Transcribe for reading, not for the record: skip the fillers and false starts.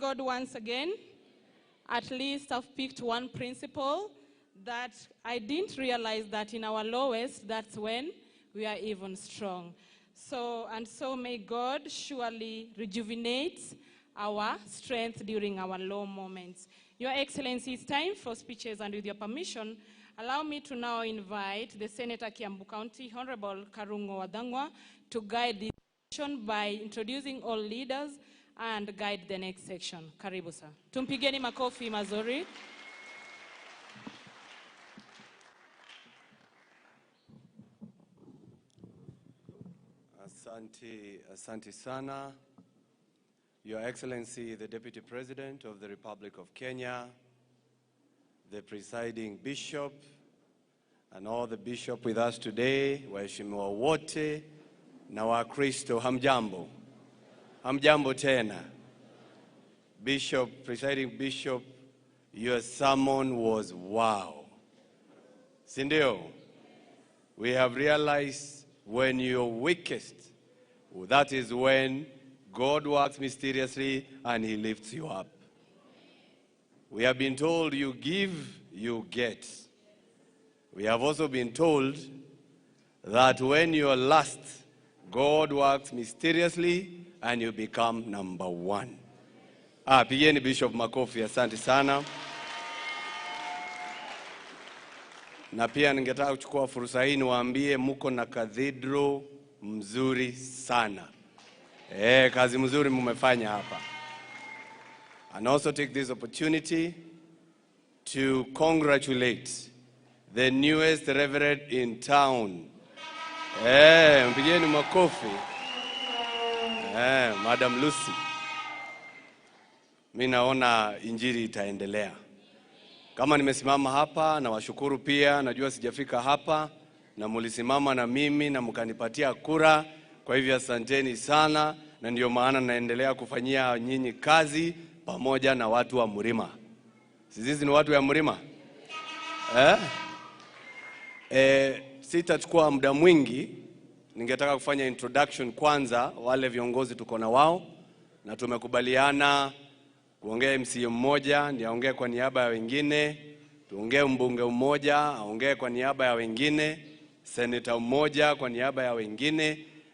God once again. At least I've picked one principle that I didn't realize, that in our lowest, that's when we are even strong. So may God surely rejuvenate our strength during our low moments. Your Excellency, it's time for speeches, and with your permission, allow me to now invite the Senator Kiambu County, Honorable Karungo Thang'wa, to guide this session by introducing all leaders and guide the next section. Karibu sir. Tumpigeni makofi mazuri. Asante, asante sana. Your Excellency, the Deputy President of the Republic of Kenya, the presiding bishop, and all the bishop with us today, waheshimiwa wote na Wakristo, hamjambo. Hamjambo tena. Bishop, presiding bishop, your sermon was wow. Sindio? We have realized when you're weakest, that is when God works mysteriously and he lifts you up. We have been told you give, you get. We have also been told that when you're last, God works mysteriously and you become number one. Pigeni Bishop makofi, asante sana. Na pia ningetaka kuchukua fursa hii niwaambie muko na cathedral mzuri sana. Kazi mzuri mumefanya hapa. And also take this opportunity to congratulate the newest reverend in town. Mpigeni makofi. Madam Lucy. Mimi naona injili itaendelea. Kama nimesimama hapa na washukuru pia, najua sijafika hapa na mulisimama na mimi na mkanipatia kura. Kwa hivyo asanteni sana, na ndio maana naendelea kufanyia nyinyi kazi pamoja na watu wa Murima. Sisi ni watu wa Murima? Sitachukua muda mwingi. Ningetaka kufanya introduction kwanza wale viongozi tuko na wao, na tumekubaliana kuongea MCA mmoja ndiye aongee kwa niaba ya wengine, tuongee mbunge mmoja aongee kwa niaba ya wengine, senator mmoja kwa niaba ya wengine,